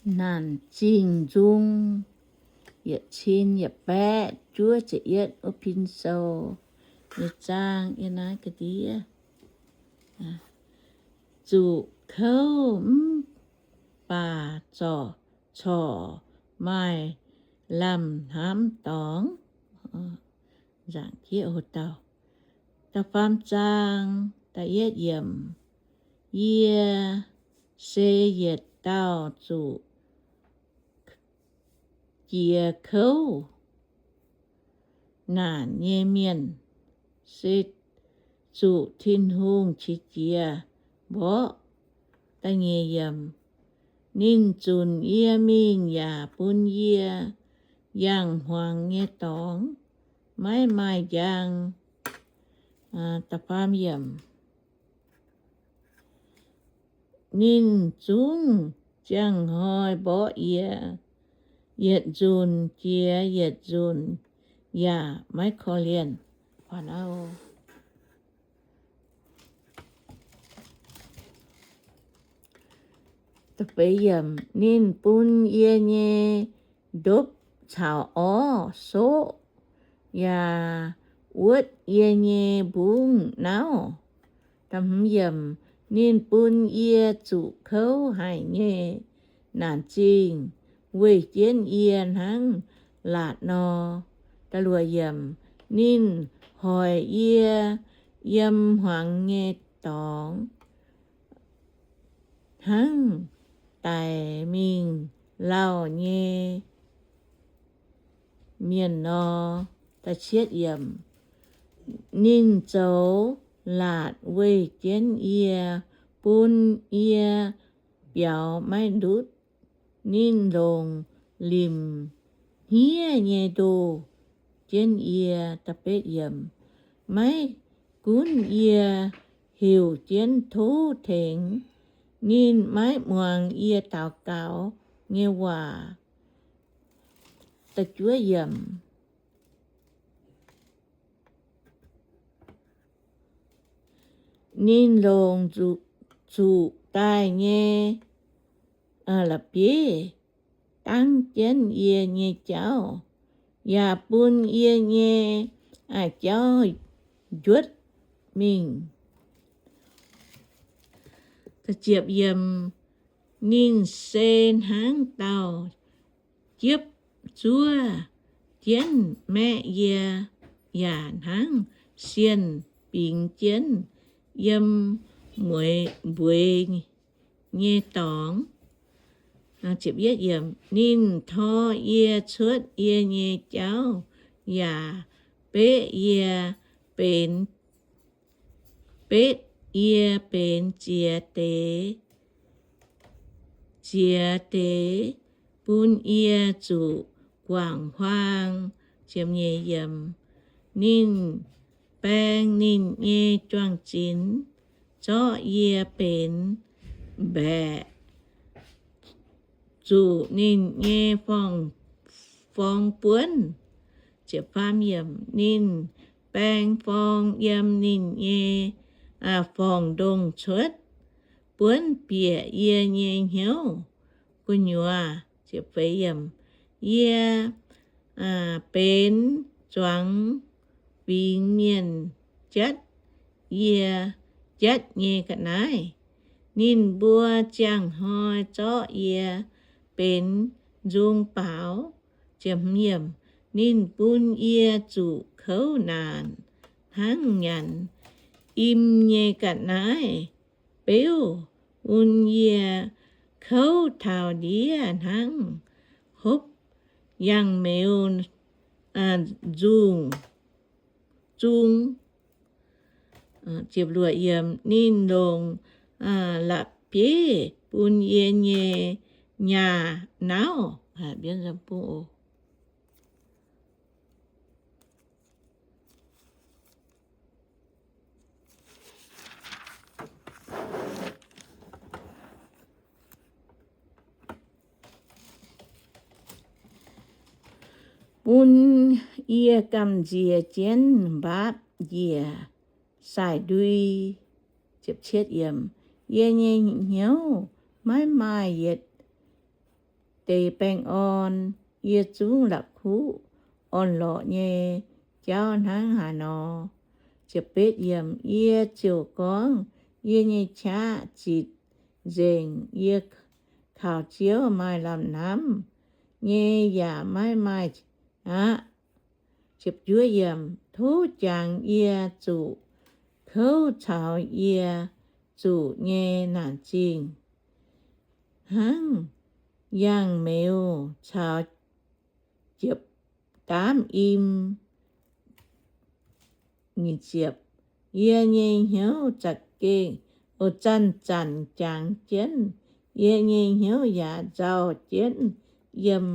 Naanc Zingh Nzung, yietc cin yietc baeqv juov ziepc yietv wuov pin sou nyei zaang yiem naaiv ga'ndiev. Zuqc kouv mv baac zorc, corc maaih lamh hnamv dorngx. Nzaangc jieqv hoc dauh. Da'faam zaang, da'yietv yiemc. Yie se yietc dauh zuqc jiex kouv naanc nyei mienh, se zuqc Tin-Hungh qiex jiez mborqv. Da'nyeic yiemc. Ninh zunc yie mingh yaac bun yie yangh hmuangx nyei dorngx, maiv maaih njang. Da'faam yiemc. Ninh zungv ziangh hnoi mborqv yie, yietc nzunc jiex yietc nzunc yaac maiv korv-lienh. Ninh bun yie nyei ndopv caux orv soqv, yaac wuotv yie nyei mbungv nauv. Ninh bun yie zuqc kouv haic nyei naanc zingh weih jienv yie hnangv laatc nor. Ninh hoic yie yiem hmuangx nyei dorngx hnangv daic mingh lauh nyei mienh nor. Ninh zoux laatc weih jienv yie, bun yie biaux maiv ndutv. Ninh longc limc hniev nyei ndoh jienv yie. Maiv gunv yie heuc jienv tov tengx, ninh maiv muangx yie daux gaux nyei waac. Ninh longc zuqc daaih nyei la'bieiv dangv jienv yie nyei jauv, yaac bun yie nyei jauv njuotv mingh. Ninh se hnangv dauh jiepv zuov jienv maeqv yie, yaac hnangv sienh bingx jienv yiem mbueiz nyei dorngx. Ninh tor yie cuotv yie nyei jauv, yaac beqv yie benx, betv yie benx ziex deix, ziex deix bun yie zuqc guangc huaang. Ninh baeng ninh nyei juang-zinx zorqv yie benx mbaeqc, zuqc ninh nyei forng-forng buonv. Ninh baeng forng yiem ninh nyei forng-ndongh cuotv, buonv bieqc yie nyei hnyouv gu'nyuoz. Yie benx zuangx fingx mienh jatv yie, jatv nyei ga'naaiv. Ninh mbuo ziangh hnoi zorqv yie benx nzung baaux. Ninh bun yie zuqc kouv naanc hnangv nyanc im nyei ga'naaiv beuv, bun yie kouv taux ndiev hnangv hopv yangh meuz nzung zung. Ninh longc la'bieiv bun yie nyei nyaah nauv. Bun yie gamh nziex jienv mbaapv njiec saaic ndui. Yie nyei hnyouv maiv maaih yietc deix baengh orn. Yie zungv la'kuqv orn-lorqc nyei jauv hnangv haaix nor. Yie ziouc gorngv, Yie nyei qaqv zitc nzengc. Yie kaux Ziouv maaih lamh hnamv nyei yaac maiv maaih aqv. Tov jangx yie zuqc kouv caux yie zuqc nyei naanc zingh, hnangv yangh meuz caux jiepv daamv im. Yie nyei hnyouv za'gengh, o, zanc-zanc jangx jienv, yie nyei hnyouv yaac nzauh jienv yiem.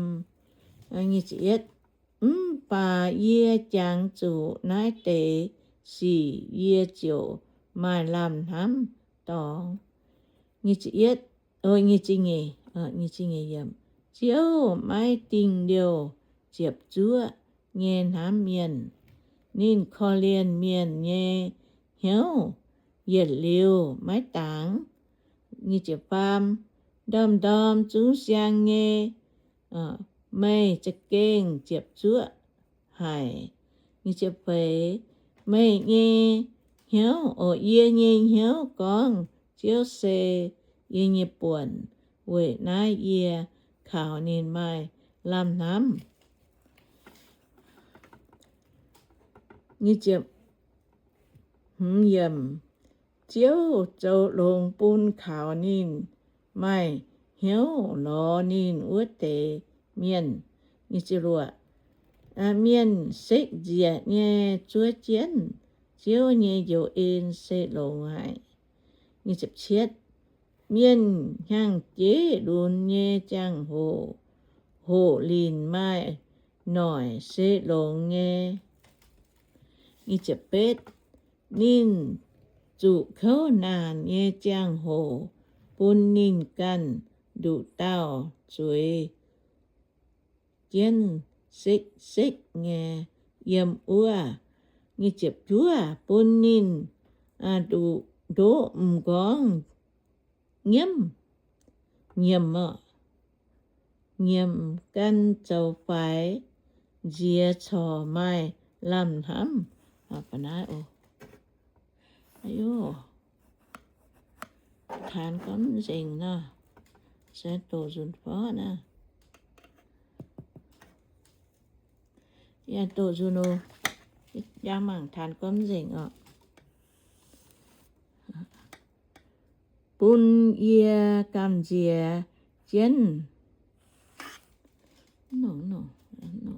Mv baac yie jangx zuqc naaiv deix sic, yie ziouc maaih lamh hnamv dorngx. Ziouv maiv dingh liouh ziepc zuoqv nyei hnamv mienh. Ninh korv-lienh mienh nyei hnyouv yietc liuz maiv dangx. Ndorm-ndorm zungv siang nyei, meih za'gengh ziepc zuoqv haic. Meih nyei hnyouv, o, yie nyei hnyouv gorngv, Ziouv se yie nyei buonc. Weic naaiv yie kaux ninh maaih lamh hnamv. Ziouv zoux longx bun kaux ninh maaih hnyouv lorz ninh wuov deix mienh. Mienh sekv nzieqc nyei zuov jienv Ziouv nyei njoux en se longx haic. Mienh hnyangx-jeiv lunx nyei ziangh hoc, hoqc linc maaih noic se longx nyei. Ninh zuqc kouv naanc nyei ziangh hoc, bun ninh ganh nduqc dauh zueiz jienv sekv-sekv nyei yiem wuov. Bun ninh ndoqv m'nqorngv nyiemv, nyiemc, nyiemc gan zoux faix, nziex corc maaih lamh hnamv. Taanx gorngv mv nzengc nor, se doqc nzunc fov naaiv. Yie doqc nzunc oc. Yie mangc taanx gorngv mv nzengc oc. Bun yie gamh nziex jienv